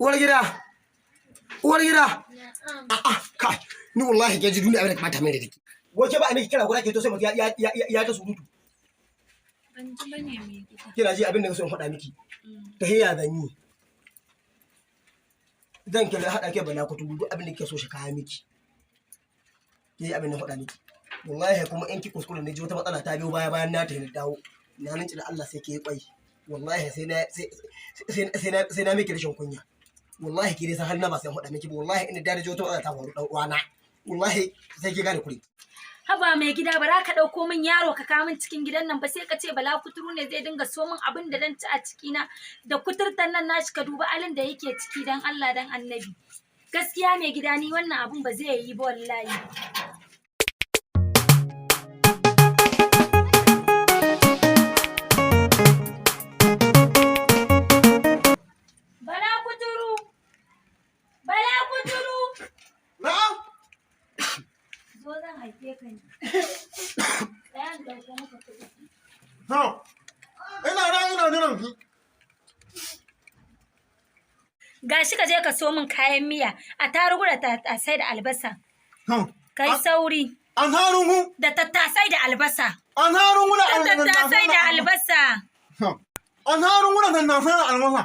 Uwar gida, uwar gida. A'a, kai ni wallahi ke ji duniya abin da kamata mai da take. Wace ba a miki kira guda ke to sai mutum ya ta surutu. Ban ji bane, mai gida. Kina ji abin da so in faɗa miki? Ta hiya zan yi. Zan kira haɗa ke bala kutu duk abin da kike so shi kaya miki. Ke abin da faɗa miki. Wallahi kuma in ki kuskure ne ji wata matsala ta biyo baya bayan na ta dawo. Na rantsi da Allah sai ke yi kwai. Wallahi sai na miki rashin kunya. Wallahi ki dai san har na ba sai faɗa miki ba, wallahi ina da ji wata matsala ta faru dan uwana. Wallahi sai ki gane kuri. Haba mai gida, ba za ka ɗauko min yaro ka kawo min cikin gidan nan ba, sai ka ce Bala Kuturu ne zai dinga so min abin da dan ci a cikina da kuturtan nan nashi. Ka duba alin da yake ciki, dan Allah dan Annabi. Gaskiya mai gida, ni wannan abun ba zai yi ba wallahi. Bala Kuturu! Bala Kuturu! Na'am. Zo, zan haife ka ne. Tsaya in ɗauko maka kuɗi. To, ina nan ina jiran ki. Gashi, ka je ka so min kayan miya, a tarugu da tattasai da albasa. To, Kai sauri. an tarugu, Da tattasai da albasa. an tarugu da Da tattasai da albasa. To, an tarugu da tattasai da albasa.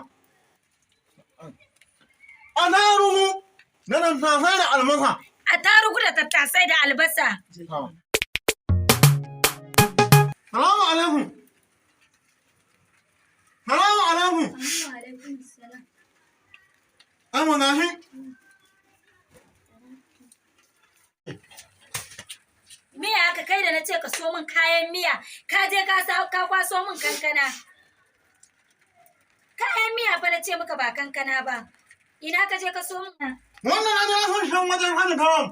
An tarugu da tattasai da albasa. A tarugu da tattasai da albasa. To. Salamu alaikum. Salamu alaikum. Ai mu gashi. Miya aka kai da na ce ka so min kayan miya. Ka je ka sa ka kwaso min kankana. Kayan miya fa na ce maka, ba kankana ba. Ina ka je ka so min? Wannan na jira son shan wajen hana kawon.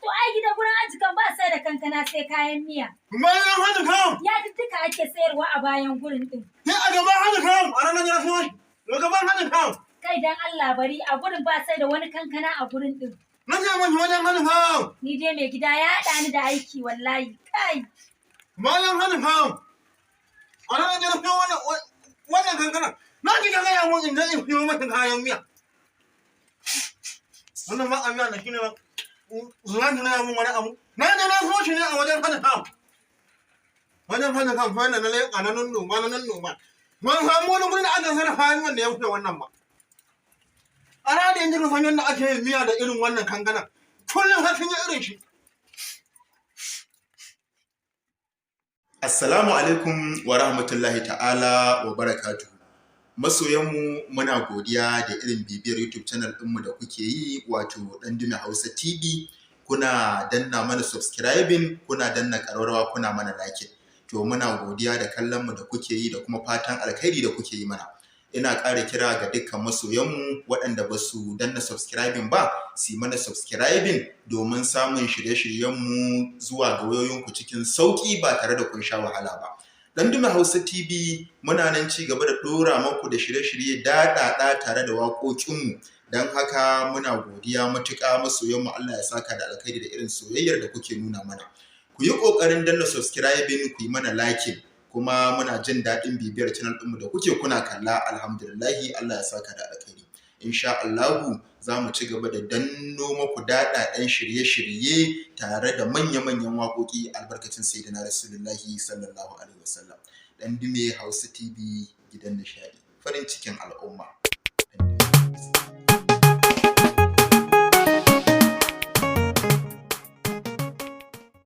To ai gida gurin ajikan ba sai da kankana sai kayan miya. Bayan hana kawon. Ya duka ake sayarwa a bayan gurin din. Sai a gaban hana kawon a ranar jira son. A gaban hana kawon. Kai, dan Allah bari, a gurin ba sai da wani kankana a gurin din. Na ce mashi wajen hana kawon. Ni dai mai gida ya haɗa ni da aiki wallahi. Kai. Bayan hana kawon. A ranar jira son wannan kankana. Na ji ka gaya mun in je in siyo mata kayan miya. Wannan ma a miya da shi ne ba. Zuwa ki gaya mun wani abu. Na je na so shi ne a wajen hana kawon. Wajen hana kawon fa na leƙa na nunnuma na nunnuma. Ban samu wani gurin da aka sarrafa kayan miyan da ya wuce wannan ba. A ranar yanzu ka san yadda ake yin miya da irin wannan kankanan. Kullum har sun yi irin shi. Assalamu alaikum wa rahmatullahi ta'ala wa barakatuhu. Masoyanmu, muna godiya da irin bibiyar YouTube channel ɗinmu da kuke yi, wato Ɗandume Hausa TV. Kuna danna mana subscribing, kuna danna ƙararrawa, kuna mana like. To muna godiya da kallonmu da kuke yi da kuma fatan alkhairi da kuke yi mana. Ina ƙara kira ga dukkan masoyanmu waɗanda ba su danna subscribing ba, su yi mana subscribing domin samun shirye-shiryenmu zuwa ga wayoyinku cikin sauƙi ba tare da kun sha wahala ba. Ɗandume Hausa TV muna nan ci gaba da ɗora maku da shirye-shirye daɗaɗa tare da waƙoƙinmu. Don haka muna godiya matuƙa masoyanmu, Allah ya saka da alkhairi da irin soyayyar da kuke nuna mana. Ku yi ƙoƙarin danna subscribing, ku yi mana liking, kuma muna jin daɗin bibiyar channel ɗinmu da kuke kuna kalla, alhamdulillahi, Allah ya saka da alkhairi. Insha Allahu za mu ci gaba da danno maku daɗaɗen shirye-shirye tare da manya-manyan waƙoƙi albarkacin Sayyidina Rasulullahi sallallahu alaihi wasallam. Ɗandume Hausa TV, gidan nishaɗi, farin cikin al'umma.